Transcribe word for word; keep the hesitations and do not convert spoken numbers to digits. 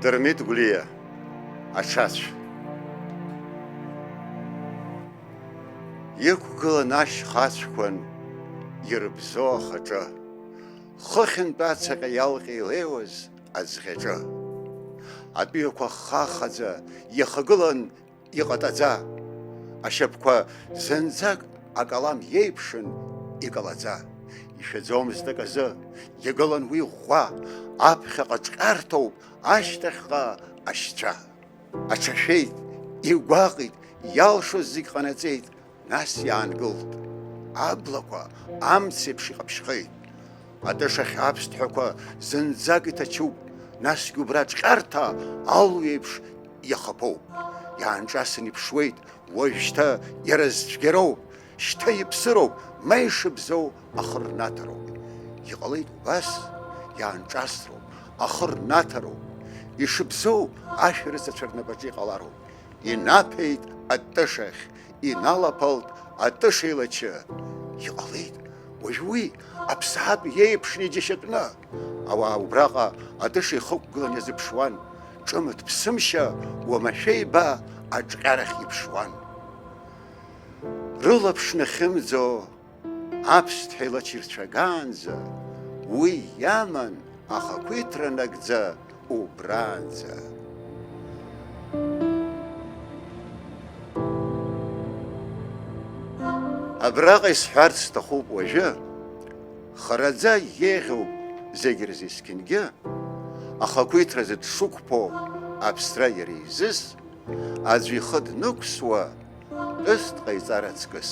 Дырмит Гәлиа, Аҽацә. Иқәгылан ашьха ацәқәан ирыбзоу ахаҿы, хыхьынтә ацаҟьа иалҟьа илеиуаз аӡӷьаҿы. Атәыҩақәа хахаӡа иахагылан иҟатаӡа, ашьапқәа зынӡак акалам иеиԥшын икалаӡа. Ишәаӡомызт аказы, игылан уи ӷәӷәа, аԥхьаҟа ҿҟьарҭоуп, ашьҭахьҟа ашьцәа. Аҽашәеит, игәаҟит, иалшоз зегь ҟанаҵеит, нас иаангылт. Аблақәа амцеиԥш иҟаԥшьхеит. Атышахь аԥсҭҳәақәа зынӡак иҭачуп, насгьы убра ҿҟьарҭа алу еиԥш иахаԥоуп. Иаанҿасын иԥшуеит, уажәшьҭа иара зцәгьароуп, шьҭа иԥсыроуп, ма ишыбзоу ахы рнаҭароуп. Иҟалеит убас, иаанҿасроуп, ахы рнаҭароуп, ишыбзоу ашәарыцацәа рнапаҿы иҟалароуп. Инаԥеит атышахь, иналаԥалт атыша илачы. Иҟалеит, уажә уи аԥсаатә иеиԥшны иџьашьатәны. Ауаа убраҟа атыша ихықәгылан иазыԥшуан, ҿымҭ-ԥсымшьа уамашәа еиба аҿҟьарахь иԥшуан. Рылаԥш нахьымӡо, аԥсҭҳәа илачы ирцәагаанӡа, уи иаман ахақәиҭра нагӡа убраанӡа. Абраҟа исҳәарц сҭахуп уажәы, хараӡа еиӷьуп зегь рзы есқьынгьы, ахақәиҭразы дшықәԥо аԥсра иара изы, аӡәы ихы днықәсуа тәыс дҟаиҵар аҵкыс.